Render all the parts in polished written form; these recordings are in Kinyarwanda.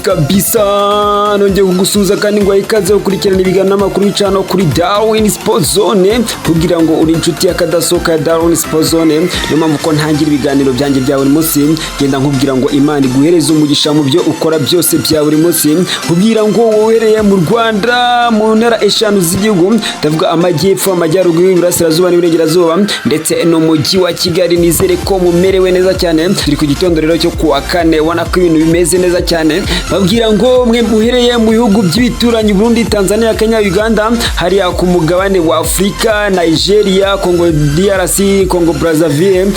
Kabisa nongeye kugusuhuza kandi ngo ikaze gukurikirana ibiganiro n'amakuru y'icano kuri Darwin Sport Zone, kugira ngo uri inshuti y'akadasohoka ya Darwin Sport Zone. Niyo mpamvu ko ntangira ibiganiro byanjye bya buri munsi genda nkubwira ngo Imana iguhereze umugisha mu byo ukora byose bya buri munsi, nkubwira ngo wohereye mu Rwanda mu ntara 5 z'igihugu, ndavuga amajyepfo, amajyaruguru, iburasirazuba n'iburengerazuba, ndetse n'umujyi wa Kigali. Nizere ko mumerewe neza cyane. Turi ku gitondo rero cyo kuwa kane, ubona ko ibintu bimeze neza cyane. Babwira ngo mwe muhereye mu bihugu by'ibituranyi: Burundi, Tanzania, Kenya, Uganda, hariya ku mugabane wa Afurika, Nigeria, Congo DRC, Congo Brazzaville,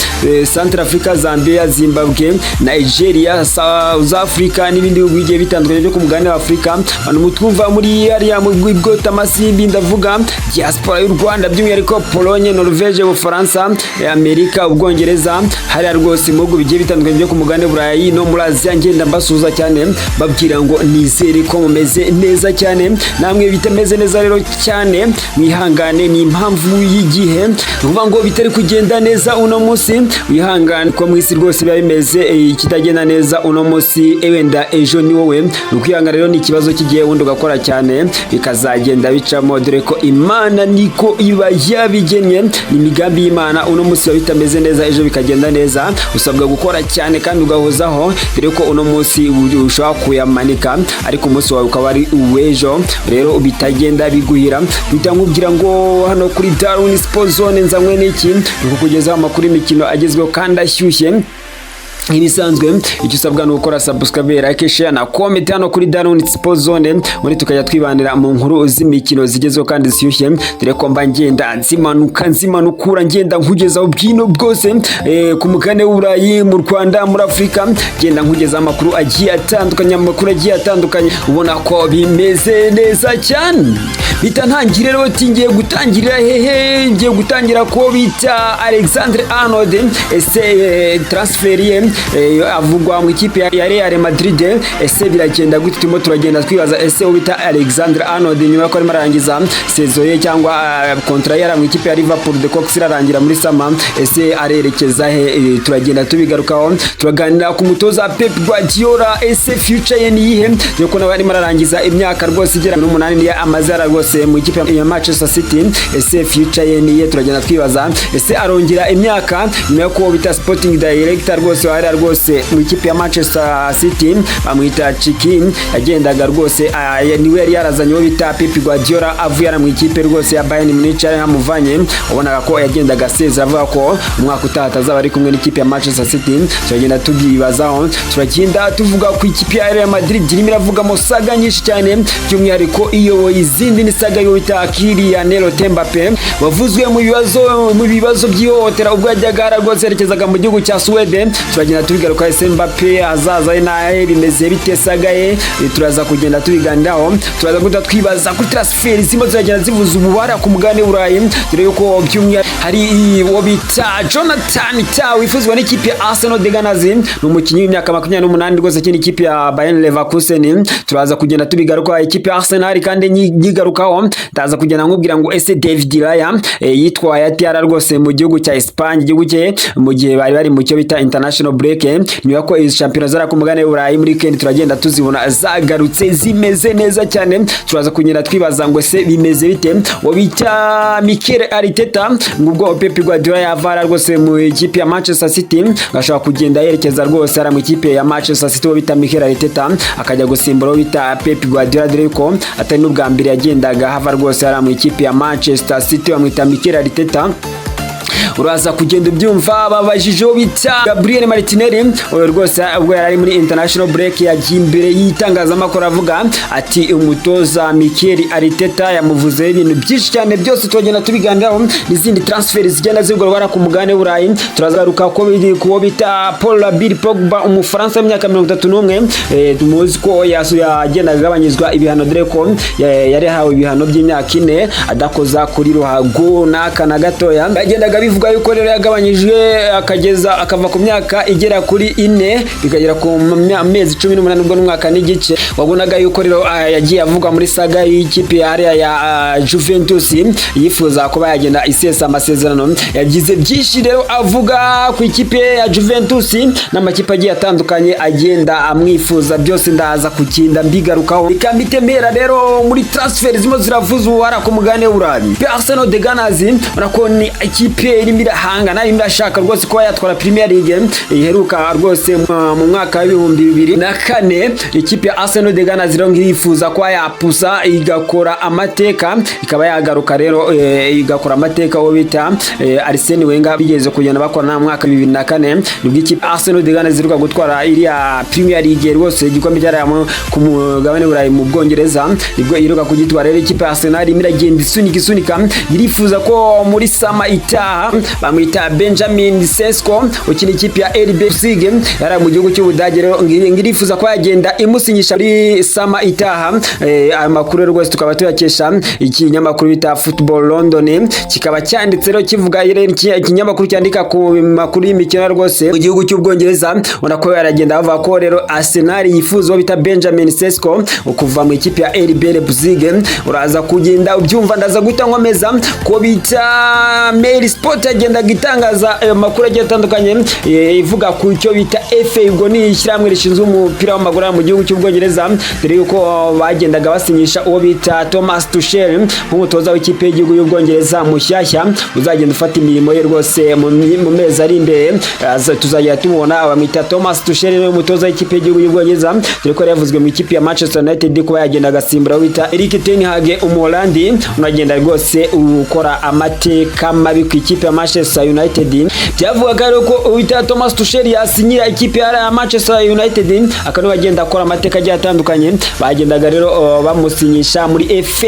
Central Africa, Zambia, Zimbabwe, Nigeria, South Africa n'ibindi bihugu bigiye bitandukanye byo ku mugabane wa Afurika. Abantu mutwumva muri hariya mu Bwotamasimbi, ndavuga diaspora y'u Rwanda, by'umwihariko Pologne, Norvège, Bufaransa, Amerika, Ubwongereza, hariya rwose mu bihugu bigiye bitandukanye byo ku mugabane Burayi no muri Aziya, ngenda mbasuhuza cyane, babwira ngo nizere ko mumeze neza cyane. Namwe bitameze neza rero cyane, mwihangane, ni impamvu y'igihe. Ni ukuvuga ngo bitari kugenda neza uno munsi, wihangane, ko mu isi rwose biba bimeze. Ikitagenda neza uno munsi, wenda ejo ni wowe. Ni ukwihangana rero, ni ikibazo cy'igihe, wundi ugakora cyane bikazagenda bicamo, dore ko Imana niko iba yabigennye, ni imigambi y'Imana. Uno munsi biba bitameze neza, ejo bikagenda neza. Usabwa gukora cyane kandi ugahozaho, dore ko uno munsi ushobora kuyamanika ariko umunsi wawe ukaba ari uw'ejo. Rero bitagenda biguhira, mpita nkubwira ngo hano kuri Darwin Sport Zone nzanywe n'iki? Ni ukukugezaho amakuru y'imikino agezweho kandi ashyushye. Nk'ibisanzwe, icyo usabwa ni ugukora subscribe, like, share na comment hano kuri Darwin Sport Zone, muri tukajya twibanira mu nkuru z'imikino zigezweho kandi zishyushye, dore ko mba ngenda nzimanuka nzimanukura, ngenda nkugezaho bwino bwose ku mugabane w'Uburayi, mu Rwanda, muri Afurika, ngenda nkugezaho amakuru agiye atandukanye, amakuru agiye atandukanye, ubona ko bimeze neza cyane. Bita ntangire rero, ngiye gutangirira hehe? Ngiye gutangira ko bita Alexandre Arnold. Ese transfer ye avugwa mu ikipe ya Real Madrid, ese biragenda gute? Turimo turagenda twibaza, ese uwo bita Alexandre Arnold, nyuma yuko arimo arangiza saison ye cyangwa contrat ye mu ikipe ya Liverpool, The Kops, irarangira muri summer, ese arerekeza he? Turagenda tubigarukaho. Turaganira ku mutoza Pep Guardiola, ese future ye ni iyihe, dore ko nawe arimo ararangiza imyaka rwose igera muri 8 niyo amaze rwose mu ikipe ya Manchester City. Ese future ye ni iyihe? Turagenda twibaza, ese arongera imyaka nyuma yo bita sporting director rwose wahariya rwose mu ikipe ya Manchester City, bamwita Txiki, yagendaga rwose, niwe yari yarazanye uwo bita Pep Guardiola avuye ara mu ikipe rwose ya Bayern Munich yari yamuvanye. Wabonaga ko yagendaga asezera, avuga ko umwaka utaha atazaba ari kumwe n'ikipe ya Manchester City. Turagenda tubyibazaho. Turagenda tuvuga ku ikipe ya Real Madrid irimo iravugamo saga nyinshi cyane, by'umwihariko iyoboye izindi ni saga yo bita Kylian Mbappe, wavuzwe mu bibazo by'ihohotera ubwo yajyaga rwose yerekezaga mu gihugu cya Suwede. Turagenda tubigaruka, ese Mbappe azaza ye nahe, bimeze bite, saga ye turaza kugenda tubiganiraho. Turaza guhita twibaza kuri transfer zirimo ziragenda zivuza ububara ku mugabane w'Uburayi, dore yuko by'umwihariko hari uwo bita Jonathan Tah wifuzwa n'ikipe ya Arsenal, The Gunners. Ni umukinnyi w'imyaka 28 rwose akina ikipe ya Bayern Leverkusen. Turaza kugenda tubigaruka ikipe ya Arsenal, kandi nyigarukaho ndaza kugenda nkubwira ngo ese David Raya yitwaye ate yara rwose mu gihugu cya Espagne, igihugu cye, mu gihe bari bari mu cyo bita international break, nyuma ko izi shampiyona zara ku mugabane w'Uburayi muri weekend turagenda tuzibona zagarutse zimeze neza cyane. Turaza kugenda twibaza ngo ese bimeze bite? Uwo bita Mikel Arteta, ngo ubwo Pep Guardiola yavara rwose mu ikipe ya Manchester City, ashobora kugenda yerekeza rwose ara mu ikipe ya Manchester City, uwo bita Mikel Arteta akajya gusimbura uwo bita Pep Guardiola, dore ko atari n'ubwa mbere yagendaga hava rwose ara mu ikipe ya Manchester City, bamwita Mikel Arteta. Uraza kugenda ubyumva. Babajije uwo bita Gabriel Martinelli, uyu rwose ubwo yari ari muri international break yagiye imbere y'itangazamakuru avuga ati umutoza Mikel Arteta yamuvuzeho ibintu byinshi cyane. Byose turagenda tubiganiraho n'izindi transfer zigenda zigorwa ku mugabane w'Uburayi. Turazagaruka ko biri kuwo bita Paul Labile Pogba, Umufaransa w'imyaka 31, muzi ko yagendaga agabanyizwa ibihano, dore ko yari yahawe ibihano by'imyaka 4 adakoza kuri ruhago n'aka na gatoya. Yagendaga Byagendaga bivuga yuko rero yagabanyijwe akageza akava ku myaka igera kuri 4 bikagera ku mezi 18, ubwo n'umwaka n'igice. Wabonaga yuko rero yagiye avugwa muri saga y'ikipe ya hariya ya Juventus, yifuza kuba yagenda isesa amasezerano. Yagize byinshi rero avuga ku ikipe ya Juventus n'amakipe agiye atandukanye agenda amwifuza. Byose ndaza kukinda mbigarukaho. Reka mbitemera rero muri transfer zirimo ziravuza ubuhara ku mugabane w'Uburayi. Arsenal, the Gunners, urabona ko ni ikipe irimo irahangana, irimo irashaka rwose kuba yatwara Premier League iheruka rwose mu mwaka wa 2004. Ikipe ya Arsenal, the Gunners, rero irifuza kuba yapusa igakora amateka, ikaba yagaruka rero igakora amateka uwo bita Arsene Wenger bigeze kugenda bakora mu mwaka wa 2004, nibwo ikipe Arsenal, the Gunners, iheruka gutwara iriya Premier League rwose, igikombe cyariya ku mugabane w'Uburayi mu Bwongereza, nibwo iheruka kugitwara. Rero ikipe ya Arsenal irimo iragenda isunika isunika, irifuza ko muri summer itaha bamwita Benjamin Sesko ukina ikipe ya RB Leipzig yari mu gihugu cy'Ubudage, rero ngirifuza ko yagenda imusinyisha muri summer itaha. Aya makuru rero rwose tukaba tuyakesha ikinyamakuru bita Football London, kikaba cyanditse rero kivuga, ikinyamakuru cyandika ku makuru y'imikino rwose mu gihugu cy'Ubwongereza. Ubona ko yaragenda bavuga ko rero Arsenal yifuza uwo bita Benjamin Sesko kuva mu ikipe ya RB Leipzig. Uraza kugenda ubyumva, ndaza guhita nkomeza ko bita Mail Sport yagendaga itangaza ayo makuru agiye atandukanye, ivuga ku cyo bita FA, ubwo ni ishyirahamwe rishinzwe umupira w'amaguru mu gihugu cy'Ubwongereza, dore yuko bagendaga basinyisha uwo bita Thomas Tuchel nk'umutoza w'ikipe y'igihugu y'Ubwongereza mushyashya uzagenda ufata imirimo ye rwose mu mezi ari imbere. Tuzajya tumubona, bamwita Thomas Tuchel, niwe mutoza w'ikipe y'igihugu y'Ubwongereza, dore ko yari yavuzwe mu ikipe ya Manchester United kuba yagenda agasimbura uwo bita Erik ten Hag, Umuholandi unagenda rwose ukora amateka mabi ku ikipe ya Manchester United. Byavugaga rero ko uwita Thomas Tuchel yasinyira ikipe ya Manchester United, akaba agenda akora amateka agiye atandukanye. Bagendaga rero bamusinyisha muri FA,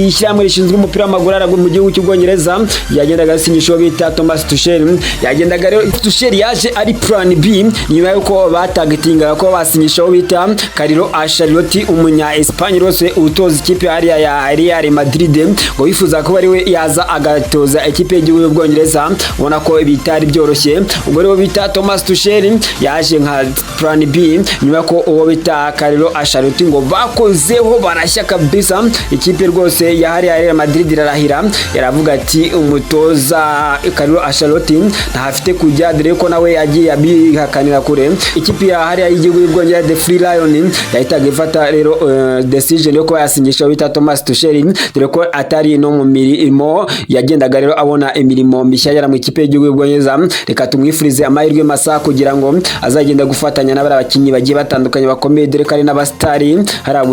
ishyirahamwe rishinzwe umupira w'amaguru hariya mu gihugu cy'Ubwongereza, yagendaga asinyisha uwo bita Thomas Tuchel. Yagendaga rero, Tuchel yaje ari plan B nyuma y'uko batagetingaga ko basinyisha uwo bita Carlo Ancelotti, umunya Espagne rwose utoza ikipe hariya ya Real Madrid, ngo wifuza kuba ari we yaza agatoza ikipe y'igihugu y'Ubwongereza. Ubona ko bitari byoroshye. Ubwo rero bita Thomas Tuchel yaje nka plan B nyuma ko uwo bita Carlo Ancelotti ngo bakozeho barashya kabisa. Ikipe rwose ya hariya Real Madrid irarahira, yaravuga ati umutoza Carlo Ancelotti ntafite kujya, dore ko nawe yagiye abihakanira kure. Ikipe ya hariya y'igihugu y'Ubwongereza, The Three Lion, yahitaga ifata rero decision yo kuba yasinyisha uwo bita Thomas Tuchel, dore ko atari no mu mirimo yagendaga rero abona imirimo mishya yara mu ikipe y'igihugu y'Ubwongereza. Reka tumwifurize amahirwe masa kugira ngo azagenda gufatanya n'abari abakinnyi bagiye batandukanye bakomeye, dore ko ari n'abasitari hariya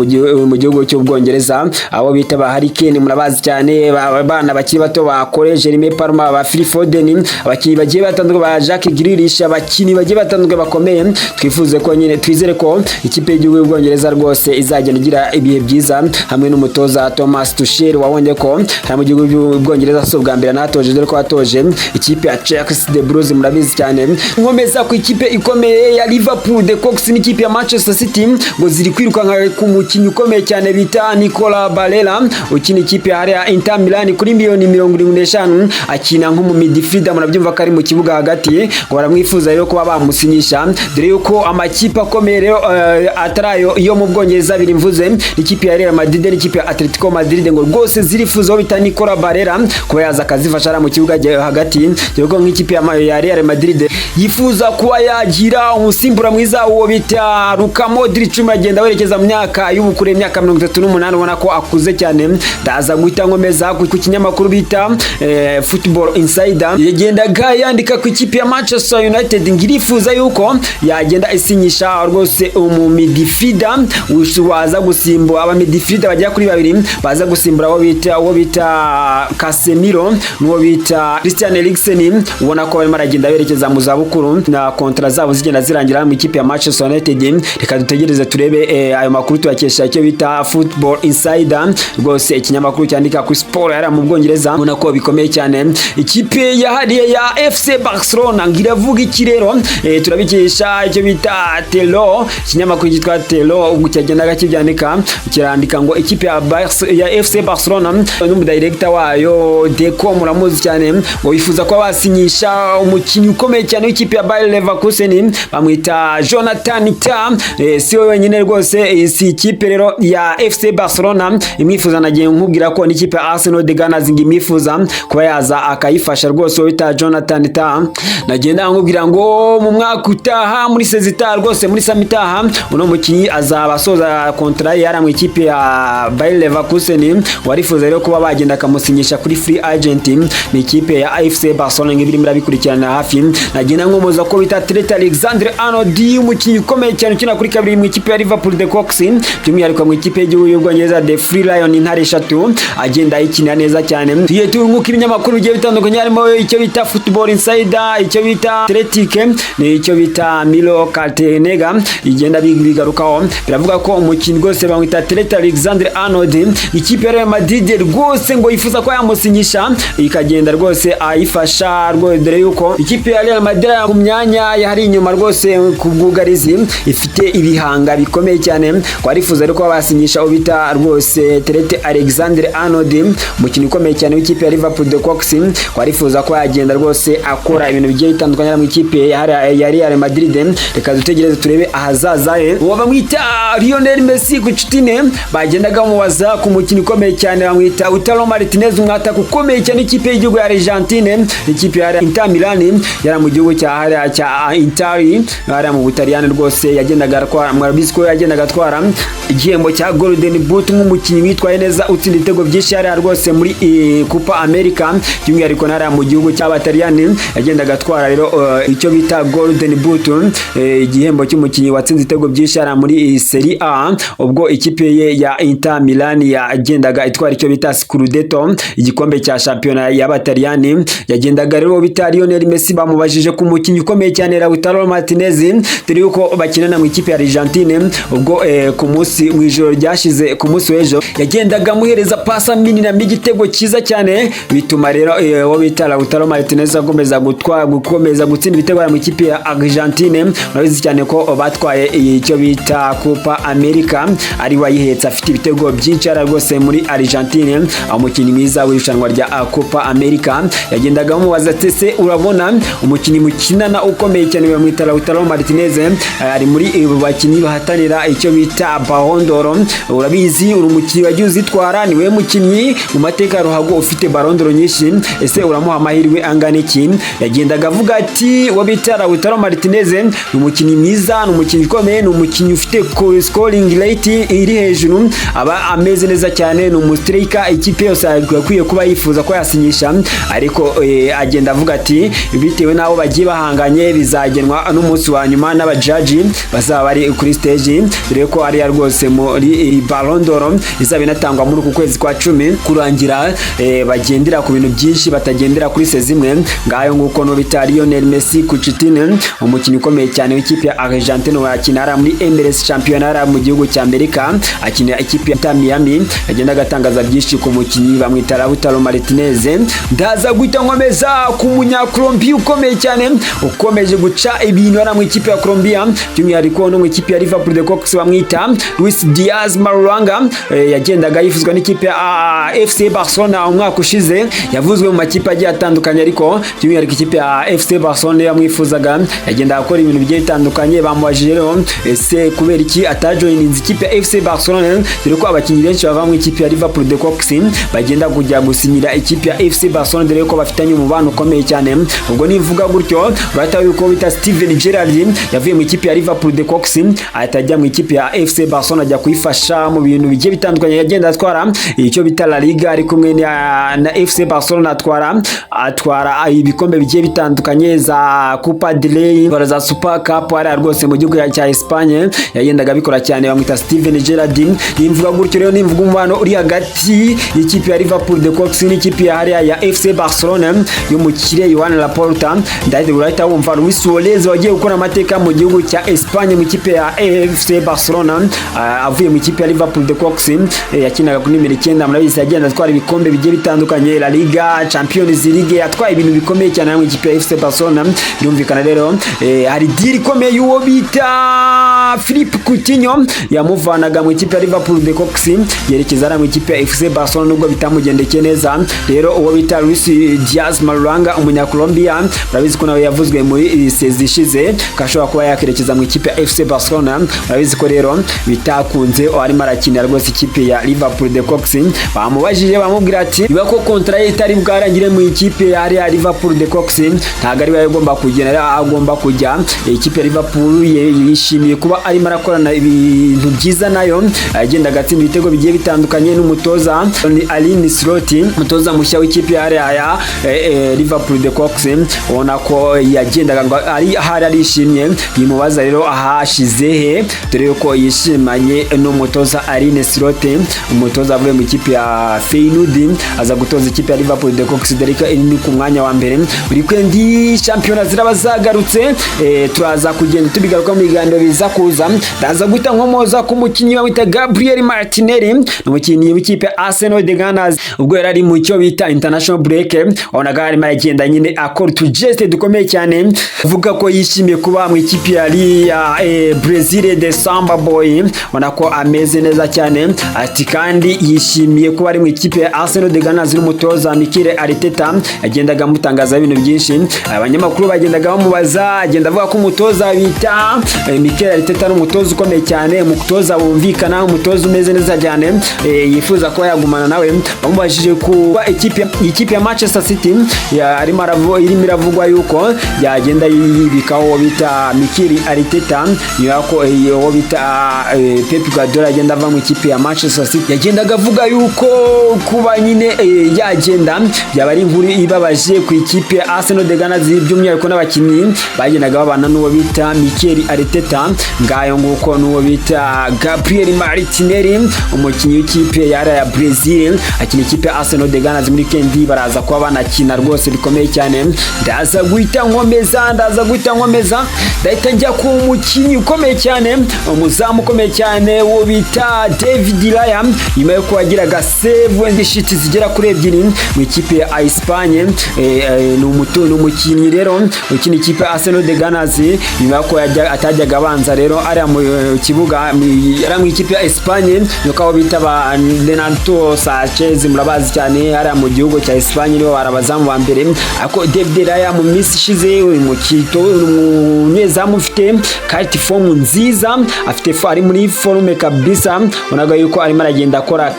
mu gihugu cy'Ubwongereza, abo bita ba Harry Kane murabazi cyane, abana bakiri bato ba Cole Jeremy Palmer, ba Phil Foden, abakinnyi bagiye batandukanye ba Jack Grealish, abakinnyi bagiye batandukanye bakomeye. Twifuze ko nyine, twizere ko ikipe y'igihugu y'Ubwongereza rwose izagenda igira ibihe byiza hamwe n'umutoza Thomas Tuchel, wabonye ko hariya mu gihugu cy'Ubwongereza si ubwa mbere anatoje, dore ko yatoje ikipe ya Chelsea, the Blues, murabizi cyane. Nkomeza ku ikipe ikomeye ya Liverpool, the Kops, n'ikipe ya Manchester City ngo ziri kwirukanka ku mukinnyi ukomeye cyane bita Nicola Barella ukina ikipe ya hariya Inter Milan kuri miliyoni 75, akina nk'umu midfielder, murabyumva ko ari mu kibuga hagati. Ngo baramwifuza rero kuba bamusinyisha, dore yuko amakipe akomeye rero atari ayo yo mu Bwongereza abiri mvuze, ikipe ya Real Madrid n'ikipe ya Atletico Madrid, ngo rwose zirifuza aho bita Nicola Barella kuba yaza akazifasha hariya mu kibuga hagati, dore ko nk'ikipe ya Real Madrid yifuza kuba yagira umusimbura mwiza uwo bita Luka Modric agenda werekeza mu myaka y'ubukure, imyaka 38, ubona ko akuze cyane. Ndaza guhita nkomeza ku kinyamakuru bita Football Insider, yagendaga yandika ku ikipe ya Manchester United ngo irifuza yuko yagenda isinyisha rwose umu midfielder waza gusimbura aba midfielder bagera kuri babiri baza gusimbura uwo bita Casemiro n'uwo bita Christian Eriksen, ubona ko barimo baragenda berekeza mu zabukuru na contrat zabo zigenda zirangira mu ikipe ya Manchester United. Reka dutegereze turebe. Ayo makuru tuyakesha icyo bita Football Insider, rwose ikinyamakuru cyandika kuri sport yari mu Bwongereza. Ubona ko bikomeye cyane. Ikipe yahariye ya FC Barcelona ngo iravuga iki rero? Turabikesha icyo bita Telo, ikinyamakuru cyitwa Telo, ubwo cyagendaga kibyandika, kirandika ngo ikipe ya FC Barcelona n'umudirector wayo Deco, muramuzi cyane. Leverkusen ngo bifuza kuba basinyisha umukinnyi ukomeye cyane w'ikipe ya Bayer Leverkusen, bamwita Jonathan Tah. Si we wenyine rwose, si ikipe rero ya FC Barcelona imwifuza, nagiye nkubwira ko n'ikipe ya Arsenal, The Gunners, ngo imwifuza kuba yaza akayifasha rwose, uwo bita Jonathan Tah. Nagenda nkubwira ngo mu mwaka utaha, muri saison itaha rwose, muri summer itaha, uno mukinnyi azaba asoza contrat ye yari mu ikipe ya Bayer Leverkusen. Warifuza rero kuba bagenda akamusinyisha kuri free agent. Ni ikipe ya FC Barcelona ngo ibirimo irabikurikirana hafi. Nagenda nkomoza ko bita Trent Alexander Arnold, umukinnyi ukomeye cyane ukina kuri kabiri mu ikipe ya Liverpool, The Kops, by'umwihariko mu ikipe y'igihugu y'Ubwongereza, The Three Lion, intare eshatu, agenda ayikinira neza cyane. Tugiye nk'uko ibinyamakuru bigiye bitandukanye, harimo icyo bita Football Insider, icyo bita Athletic, n'icyo bita Milo Cartenega, igenda bigarukaho, biravuga ko umukinnyi rwose bamwita Trent Alexander Arnold, ikipe ya Real Madrid rwose ngo yifuza ko yamusinyisha, ikagenda rwose ayifasha rwose, dore yuko ikipe ya Real Madrid ku myanya yari inyuma rwose ku bwugarizi ifite ibihanga bikomeye cyane, ko arifuza ariko basinyisha ubita rwose Trent Alexander Arnold, umukinnyi ukomeye cyane w'ikipe ya Liverpool, The Kops, ko arifuza ko yagenda rwose akora ibintu bigiye bitandukanye mu ikipe ya Real Madrid. Reka dutegereze turebe ahazaza he. Uwo bamwita Lionel Messi ku nshuti bagendaga bamubaza ku mukinnyi ukomeye cyane bamwita Lautaro Martinez, umwataka ukomeye cyane ikipe y'igihugu ya Argentine, ikipe ya Inter Milan, yari mu gihugu cya hariya cya Inter, hariya mu Butaliyani rwose. Yagendaga atwara, murabizi ko yagendaga atwara igihembo cya Golden Boot nk'umukinnyi witwaye neza, utsinda ibitego byinshi hariya rwose muri Copa America, by'umwihariko hariya mu gihugu cy'Abataliyani yagendaga atwara rero icyo bita Golden Boot, igihembo cy'umukinnyi watsinze ibitego byinshi hariya muri Serie A, ubwo ikipe ye ya Inter Milan yagendaga itwara icyo bita Scudetto, igikombe cya shampiyona y'Abataliyani. Yagendaga rero bita Lionel Messi bamubajije ku mukinnyi ukomeye cyane Lautaro Martinez, dore yuko bakinana mu ikipe ya Argentine, ubwo ku munsi mu ijoro ryashize, ku munsi w'ejo, yagendaga amuhereza pasa minina igitego cyiza cyane, bituma rero uwo bita Lautaro Martinez akomeza gutwara, gukomeza gutsinda ibitego mu ikipe ya Argentine. Urabizi cyane ko batwaye icyo bita Copa America ari wayihetse, afite ibitego byinshi ara rwose muri Argentine, umukinnyi mwiza w'irushanwa rya Copa America. Yagendaga amubaza ati: "Se urabona umukinnyi mukinana ukomeye cyane bamwita Lautaro Martinez, ari muri bakinnyi bahatanira icyo bita Ballon d'Or. Urabizi, uri umukinnyi wagiye uzitwara, ni we mukinnyi mu mateka ya ruhago ufite Ballon d'Or nyinshi. Ese uramuha amahirwe angana iki?" Yagendaga avuga ati uwo bita Lautaro Martinez ni umukinnyi mwiza, ni umukinnyi ukomeye, ni umukinnyi ufite scoring rate iri hejuru, aba ameze neza cyane, ni umustriker ikipe yose akwiye kuba yifuza ko yasinyisha. Ariko agenda avuga ati bitewe n'abo bagiye bahanganye bizagenwa n'umunsi wa nyuma n'abajaji bazaba bari kuri stage, dore ko ariya rwose muri Ballon d'Or izaba inatangwa muri uku kwezi kwa 10 kurangira, bagendera ku bintu byinshi, batagendera kuri saison imwe. Ngayo nguko no bita Lionel Messi Cuccittini, umukinnyi ukomeye cyane w'ikipe ya Argentine, wakina hariya muri MLS Championnat hariya mu gihugu cya Amerika, akinira ikipe ya Inter Miami, agenda agatangaza byinshi ku mukinnyi bamwita Lautaro Martinez. Ndaza guhita nkomeza ku munyakolombia ukomeye cyane ukomeje guca ibintu hariya mu ikipe ya Colombia, by'umwihariko no mu ikipe ya Liverpool, The Kops, bamwita Luis Diaz Marulanda. Yagendaga yifuzwa n'ikipe ya FC Barcelona umwaka ushize, yavuzwe mu makipe agiye atandukanye, ariko by'umwihariko ikipe ya FC Barcelona yamwifuzaga. Yagendaga akora ibintu bigiye bitandukanye. Bamubajije rero ese kubera iki atajoininze ikipe ya FC Barcelona, dore ko abakinnyi benshi bava mu ikipe ya Liverpool, The Kops, bagenda kujya gusinyira ikipe ya FC Barcelona, dore ko bafitanye umubano ukomeye cyane. Ubwo nivuga gutyo urahita yuko bita Steven Gerrard yavuye mu ikipe ya Liverpool, The Kops, ahita ajya mu ikipe ya FC Barcelona, ajya kuyifasha mu bintu bigiye bitandukanye. Yagenda atwara icyo bita La Liga ari kumwe na FC Barcelona, atwara ibikombe bigiye bitandukanye, za Copa del Rey, za Super Cup hariya rwose mu gihugu cya Espagne, yagendaga abikora cyane. Bamwita Steven Gerrard. Nimvuga gutyo rero, nimvuga umubano uri hagati y'ikipe ya Liverpool, The Kops, n'ikipe ya hariya ya FC Barcelona y'umukire Joan Laporta, ndahita urahita wumva Luis Suarez wagiye gukora amateka mu gihugu cya Espagne mu ikipe ya FC Barcelona, avuye mu ikipe ya Liverpool, The Kops, yakinaga kuri nimero 9. Murabizi, yagenda atwara ibikombe bigiye bitandukanye, La Liga, Champions League, atwaye ibintu bikomeye cyane mu ikipe ya FC Barcelona. Birumvikana rero hari deal ikomeye y'uwo bita Philippe Coutinho yamuvanaga mu ikipe ya Liverpool, The Kops, yerekeza mu ikipe ya FC Barcelona, nubwo bitamugendekeye neza. Rero uwo bita Luis Luis Diaz Marulanda, umunyakolombia. Murabizi ko nawe yavuzwe muri iyi saison ishize ko ashobora kuba yakerekeza mu ikipe ya FC Barcelona. Murabizi ko rero bitakunze, arimo arakinira rwose ikipe ya Liverpool the Kops. Bamubajije, bamubwira ati niba ko contrat ye itari bwarangire mu ikipe ya Real Liverpool the Kops, ntabwo ari we agomba kugenda, agomba kujya ikipe ya Liverpool. Yishimiye kuba arimo arakorana ibintu byiza nayo, agenda agatsinda ibitego bigiye bitandukanye n'umutoza ni Arne Slot, umutoza mushya w'ikipe ya Real ya Liverpool the Kops. Ubona ko yagendaga ngo ari ahari arishimye. Bimubaza rero ahashize he, dore ko yishimanye n'umutoza Arne Slot, umutoza avuye mu ikipe ya Feyenoord aza gutoza ikipe ya Liverpool the Kops, dore ko iri ku mwanya wa mbere. Buri weekend shampiyona ziraba zagarutse, turaza kugenda tubigaruka mu biganiro biza kuza. Ndaza guhita nkomoza ku mukinnyi bamwita Gabriel Martinelli, ni umukinnyi w'ikipe Arsenal the Gunners. Ubwo yari ari mu cyo bita international break, wabonaga arimo aragenda nyine akora utugeste dukomeye cyane, avuga ko yishimiye kuba mu ikipe ya Brazil the Samba Boy. Ubona ko ameze neza cyane, ati kandi yishimiye kuba ari mu ikipe ya Arsenal the Gunners n'umutoza Mikel Arteta. Yagendaga amutangaza ibintu byinshi, abanyamakuru bagendaga bamubaza, agenda avuga ko umutoza bita Mikel Arteta ari umutoza ukomeye cyane, umutoza wumvikana, umutoza umeze neza cyane, yifuza kuba yagumana nawe. Bamubajije kuba ikipe ya Manchester City arimo irimo iravugwa yuko yagenda yibikaho uwo bita Mikel Arteta, nyuma ko uwo bita Pep Guardiola agenda ava mu ikipe ya Manchester City. Yagendaga avuga yuko kuba nyine yagenda byaba ari inkuru ibabaje ku ikipe ya Arsenal the Gunners, by'umwihariko n'abakinnyi bagendaga babana n'uwo bita Mikel Arteta. Ngayo nguko n'uwo bita Gabriel Martinelli, umukinnyi w'ikipe ya Brazil, akina ikipe ya Arsenal the Gunners. Muri weekend baraza kuba banakina rwose bikomeye cyane. Ndaza guhita nkomeza, ndahita njya ku mukinnyi ukomeye cyane, umuzamu ukomeye cyane, uwo bita David Raya, nyuma yo kuba yagiraga save sheet zigera kuri ebyiri mu ikipe ya Espagne. Ni umukinnyi rero ukina ikipe ya Arsenal the Gunners, nyuma yo atajyaga abanza rero ariya mu kibuga, ariya mu ikipe ya Espagne, nuko abo bita ba Renato Sanchez murabazi cyane hariya mu gihugu cya Espagne, nibo bari abazamu ba mbere. Ariko David Raya mu minsi ishize, uyu mukito umunyezamu ufite quality form nziza, afite ari muri forme kabisa. Ubonaga yuko arimo aragenda akora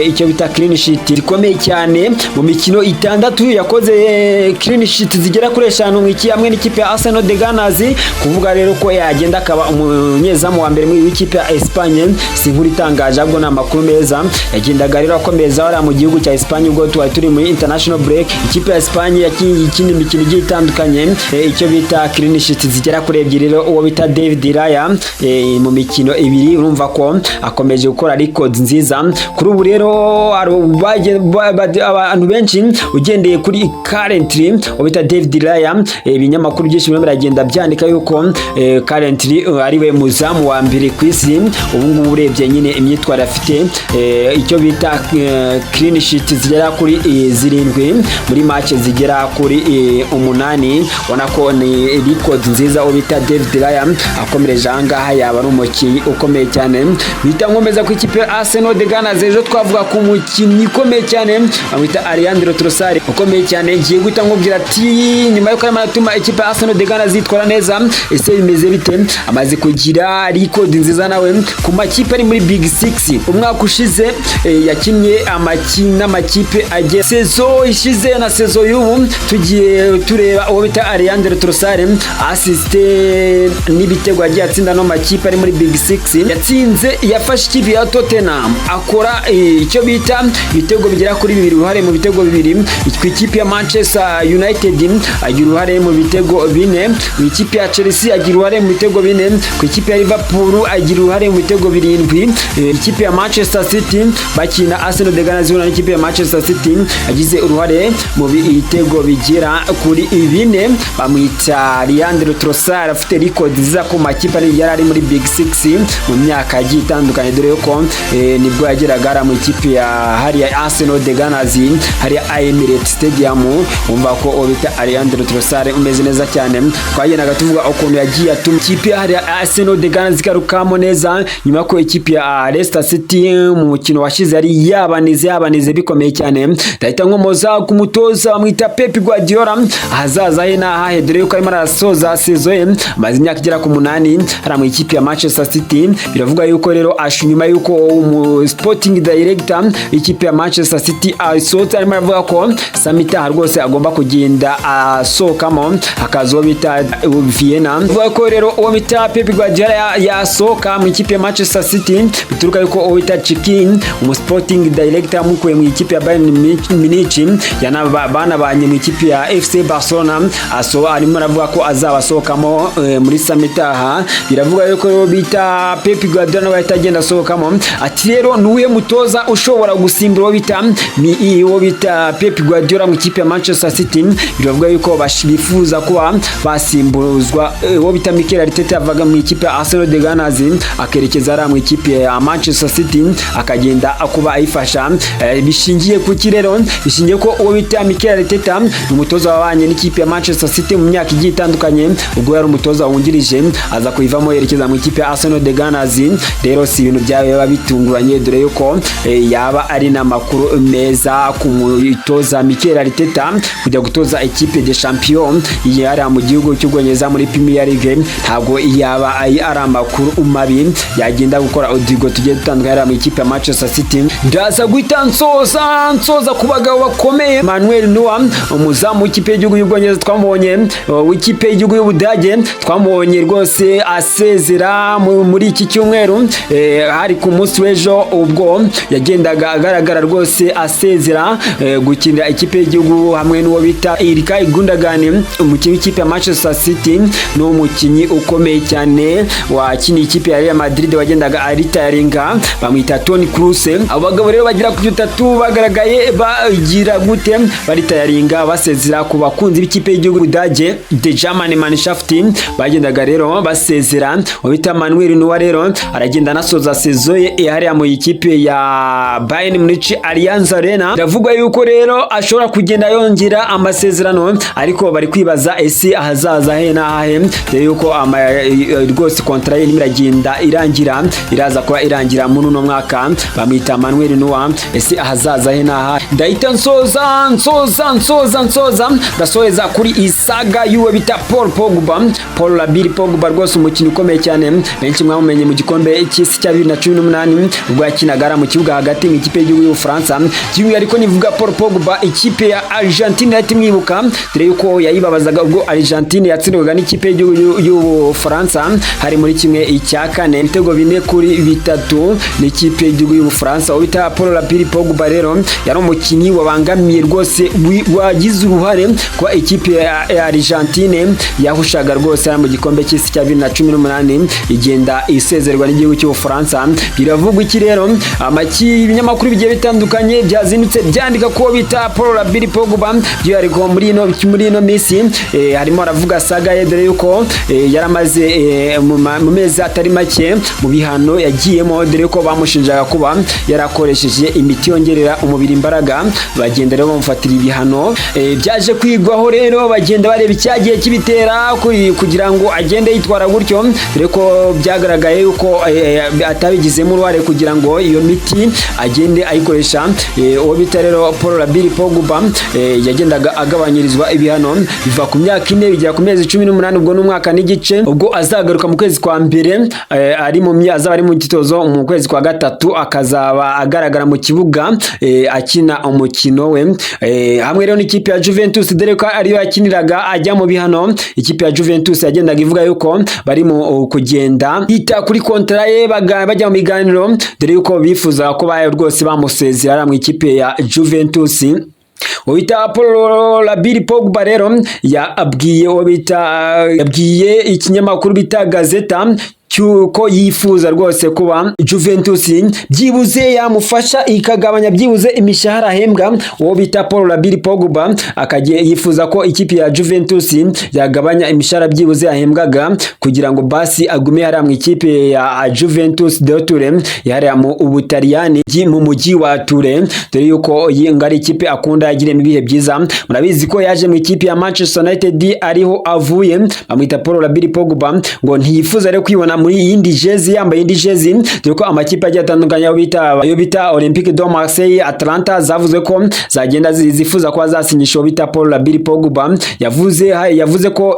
icyo bita clean sheet rikomeye cyane. Mu mikino itandatu yakoze clean sheet zigera kuri eshanu mu hamwe n'ikipe ya Arsenal the Gunners. Kuvuga rero ko yagenda akaba umunyezamu wa mbere muri w'ikipe ya Espagne si inkuru itangaje, ahubwo ni amakuru meza. Yagendaga rero akomeza hariya mu gihugu cya Espagne. Ubwo twari turi muri international break, ikipe ya Espagne yakinnye ikindi mikino igiye itandukanye, icyo bita clean sheet zigera kuri ebyiri rero uwo bita David Raya mu mikino ibiri, urumva ko akomeje gukora record nziza. Kuri ubu rero abantu benshi ugendeye kuri currently uwo bita David Raya, ibinyamakuru byinshi birimo biragenda byandika yuko currently ari we muzamu wa mbere ku isi ubu ngubu, urebye nyine imyitwarire afite, icyo bita clean sheet zigera kuri zirindwi muri match zigera kuri umunani. Ubona ko ni record nziza. Uwo bita David Raya akomereje aha ngaha yaba ari umukinnyi ukomeye cyane. Bita nkomeza ku ikipe Arsenal the Gunners. Ejo twavuga ku mukinnyi ukomeye cyane bamwita Leandro Trossard, ukomeye cyane. Ngiye guhita nkubwira ati nyuma yuko arimo aratuma ikipe Arsenal the Gunners yitwara neza, ese bimeze bite? Amaze kugira record nziza nawe ku makipe ari muri Big Six. Umwaka ushize yakinnye n'amakipe agiye, saison ishize na saison y'ubu tugiye tureba, uwo bita Leandro Trossard, assist n'ibitego yagiye atsinda no makipe ari muri Big Six yatsinze. Yafashe ikipe ya Tottenham akora icyo bita ibitego bigera kuri bibiri, uruhare mu bitego bibiri. Ku ikipe ya Manchester United agira uruhare mu bitego bine, mu ikipe ya Chelsea agira uruhare mu bitego bine, ku ikipe ya Liverpool agira uruhare mu bitego birindwi, ikipe ya Manchester City bakina Arsenal the Gunners n'ikipe ya Manchester City agize uruhare mu bitego bigera kuri bine. Bamwita Leandro Trossard, afite record nziza ku makipe yari ari muri Big Six mu myaka yagiye itandukanye, dore ko nibwo yageraga mu ikipe ya hariya Arsenal the Gunners, hariya Emirates Stadium. Umva ko uwo bita Leandro Trossard umeze neza cyane. Twagendaga tuvuga ukuntu yagiye atuma ikipe ya hariya Arsenal the Gunners igarukamo neza, nyuma ko ikipe ya Leicester City mu mukino washize yari yabanize bikomeye cyane. Ndahita nkomoza gukomoza ku mutoza bamwita Pep Guardiola. Ahazaza he n'ahahe, dore yuko arimo arasoza saison ye, amaze imyaka igera ku 8 hari mu ikipe ya Manchester City? Biravuga yuko rero nyuma yuko umu sporting director ikipe ya Manchester City asohotse, arimo aravuga ko summer itaha rwose agomba kugenda asohokamo, hakaza uwo bita Vienna. Avuga ko rero uwo bita Pep Guardiola yasohoka mu ikipe ya Manchester City bituruka yuko uwo bita Txiki, umu sporting director yamukuye mu ikipe ya Bayern Munich, banabanye mu ikipe ya FC Barcelona, aso arimo aravuga ko azaba asohokamo muri summer itaha. Biravuga yuko rero bita Pep Guardiola nawe ahita agenda asohokamo. Ati rero nuwe mutoza ushobora gusimbura uwo bita Pep Guardiola mu ikipe ya Manchester City? Biravuga yuko bifuza kuba basimbuzwa uwo bita Mikel Arteta, yavaga mu ikipe ya Arsenal de Gunners akerekeza ari mu ikipe ya Manchester City, akagenda akuba ayifasha. Bishingiye kuki rero? Bishingiye ko uwo bita Mikel Arteta ni umutoza wabanye n'ikipe ya Manchester City mu myaka igiye itandukanye, ubwo yari umutoza wungirije, aza kuyivamo yerekeza mu ikipe ya Arsenal de Gunners. Rero si ibintu byaba bitunguranye, dore yuko yaba ari n'amakuru meza ku mutoza Mikel Arteta kujya gutoza ikipe de champion yari mu gihugu cy'Ubwongereza muri Premier League. Ntabwo yaba ari amakuru mabi, yagenda gukora uduhigo tugiye dutandukanye mu ikipe ya Manchester City. Ndaza guhita nsoza ku bagabo bakomeye. Manuel Neuer, umuzamu w'ikipe y'igihugu y'Ubwongereza twamubonye, w'ikipe y'igihugu y'Ubudage twamubonye rwose asezera muri iki cyumweru. Hari ku munsi w'ejo ubwo yagendaga agaragara rwose asezera gukinira ikipe y'igihugu hamwe n'uwo bita Ilkay Gundogan, umukinnyi w'ikipe ya Manchester City n'umukinnyi ukomeye cyane wakiniye ikipe ya Real Madrid wagendaga aritaringa, bamwita Toni Kroos. Abo bagabo rero bagera kuri batatu bagaragaye bagira gute? Baritayaringa, basezera ku bakunzi b'ikipe y'igihugu Budage, the German Mannschaft. Bagendaga rero basezera. Uwo Manuel Neuer rero aragenda anasoza saison ye hariya mu ikipe ya Bayern Munich, Allianz Arena. Biravugwa yuko rero ashobora kugenda yongera amasezerano, ariko bari kwibaza ese ahazaza he n'ahahe, dore yuko rwose contrat ye irimo iragenda irangira, iraza kuba irangira muri uno mwaka. Bamwita Manuel Neuer, ese ahazaza he n'ahahe? Ndahita nsoza nsoza nsoza nsoza ndasoheza kuri isaga y'uwo bita Paul Pogba, Paul Labile Pogba, rwose umukinnyi ukomeye cyane, benshi mwamumenye mu gikombe cy'isi cya 2018 ubwo yakinaga ari mu kibuga hagati mu ikipe y'igihugu y'Ubufaransa. By'umwihariko nivuga Paul Pogba, ikipe ya Argentine yahita imwibuka, dore yuko yayibabazaga ubwo Argentine yatsindwaga n'ikipe y'igihugu y'Ubufaransa, hari muri 1/4, ibitego 4-3 n'ikipe y'igihugu y'Ubufaransa. Uwo bita Paul Labile Pogba rero yari umukinnyi wabangamiye rwose, wagize uruhare kuba ikipe ya Argentine yahushaga rwose mu gikombe cy'isi cya 2018, igenda isezerwa n'igihugu cy'Ubufaransa. Biravugwa iki rero? Ibinyamakuru bigiye bitandukanye byazindutse byandika ko bita Paul Labile Pogba, by'umwihariko muri ino minsi harimo aravuga saga ye, dore yuko yaramaze mu mezi atari make mu bihano yagiyemo, dore ko bamushinjaga kuba yarakoresheje imiti yongerera umubiri imbaraga. Bagenda rero bamufatira ibihano. Byaje kwigwaho rero, bagenda bareba icyagiye kibitera kugira ngo agende yitwara gutyo, dore ko byagaragaye yuko atabigizemo uruhare kugira ngo iyo miti agende ayikoresha. Uwo bita rero Paul Labile Pogba yagendaga agabanyirizwa ibihano, biva ku myaka 4 bigera ku mezi 18, ubwo n'umwaka n'igice. Ubwo azagaruka mu kwezi kwa mbere, ari mu azaba ari mu gitozo mu kwezi kwa gatatu, akazaba agaragara mu kibuga akina umukino we hamwe rero n'ikipe ya Juventus, dore ko ariyo yakiniraga ajya mu bihano. Ikipe ya Juventus yagendaga ivuga yuko bari mu kugenda yita kuri contrat ye, bajya mu biganiro, dore yuko bifuza ko bayo rwose bamusezera mu ikipe ya Juventus. Uwita Paul Labile Pogba rero yabwiye uwo bita yabwiye ikinyamakuru bita Gazeta cyuko yifuza rwose kuba Juventus byibuze yamufasha ikagabanya byibuze imishahara ahembwa. Uwo bita Paul Labile Pogba akagiye yifuza ko ikipe ya Juventus yagabanya imishahara byibuze yahembwaga, kugira ngo basi agume hariya mu ikipe ya Juventus de Turin, yahariya mu Ubutaliyani mu mujyi wa Turin, dore yuko iyi ngo ari ikipe akunda, yagiriyemo ibihe byiza. Murabizi ko yaje mu ikipe ya Manchester United ariho avuye. Bamwita Paul Labile Pogba, ngo ntiyifuza rero kwibona muri yindi jezi, yambaye indi jezi, dore ko amakipe agiye atandukanye ayo bita Olympique de Marseille, Atalanta zavuze ko zagenda zifuza kuba zasinyisha uwo bita Paul Labile Pogba. Yavuze ko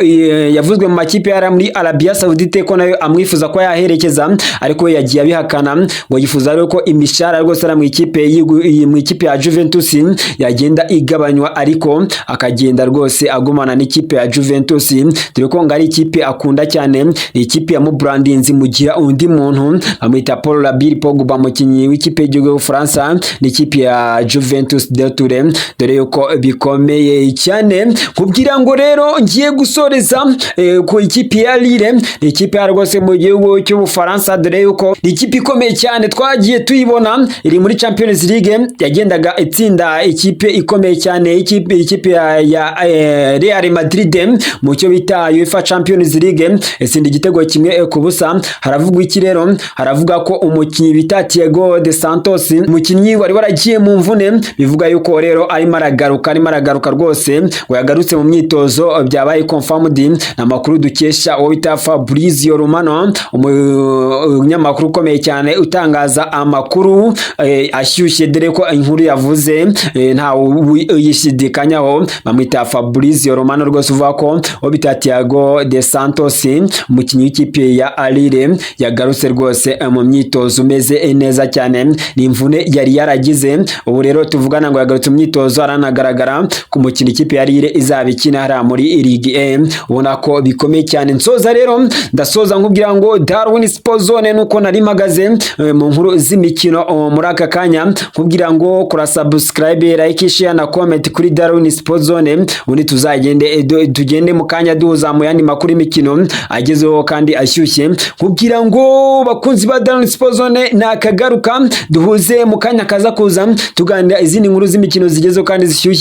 yavuzwe mu makipe yari muri Arabia Saoudite ko nayo amwifuza ko yaherekeza, ariko we yagiye abihakana, ngo yifuza rero ko imishahara rwose ari mu ikipe ya Juventus yagenda igabanywa, ariko akagenda rwose agumana n'ikipe ya Juventus, dore ko ngo ari ikipe akunda cyane, ni ikipe ya mubrandinze mugira undi muntu. Bamwita Paul Labile Pogba, umukinnyi w'ikipe y'igihugu y'Ubufaransa n'ikipe ya Juventus de Turin, dore yuko bikomeye cyane. Kubwira ngo rero ngiye gusoreza ku ikipe ya Lille, ni ikipe ya rwose mu gihugu cy'Ubufaransa, dore yuko ni ikipe ikomeye cyane, twagiye tuyibona iri muri Champions League, yagendaga itsinda ikipe ikomeye cyane, ikipe ya Real Madrid mu cyo bita UEFA Champions League, itsinda igitego 1-0. Haravugwa iki rero? Haravuga ko umukinnyi bita Thiago de Santos, umukinnyi wari waragiye mu mvune, bivuga yuko rero arimo aragaruka rwose, ngo yagarutse mu myitozo, byabaye confirmed. Ni amakuru dukesha uwo bita Fabrizio Romano, umunyamakuru ukomeye cyane utangaza amakuru ashyushye, dore ko inkuru yavuze ntawe uyishidikanyaho. Bamwita Fabrizio Romano rwose, uvuga ko uwo bita Thiago de Santos, umukinnyi w'ikipe ya Lille, yagarutse rwose mu myitozo, umeze neza cyane. Ni imvune yari yaragize, ubu rero tuvugana ngo yagarutse mu myitozo, aranagaragara ku mukino ikipe ya Lille izaba ikina hariya muri Ligue 1, ubona ko bikomeye cyane. Nsoza rero, ndasoza nkubwira ngo Darwin Sport Zone, nuko nari mpagaze mu nkuru z'imikino muri aka kanya, nkubwira ngo kora subscribe, like, share na comment kuri Darwin Sport Zone, ubundi tuzagende tugende mu kanya duhuza mu yandi makuru y'imikino agezeho kandi ashyushye. Nkubwira ngo bakunzi ba Darwin Sport Zone, nakagaruka, duhuze mu kanya kaza kuza tuganira izindi nkuru z'imikino zigezeho kandi zishyushye.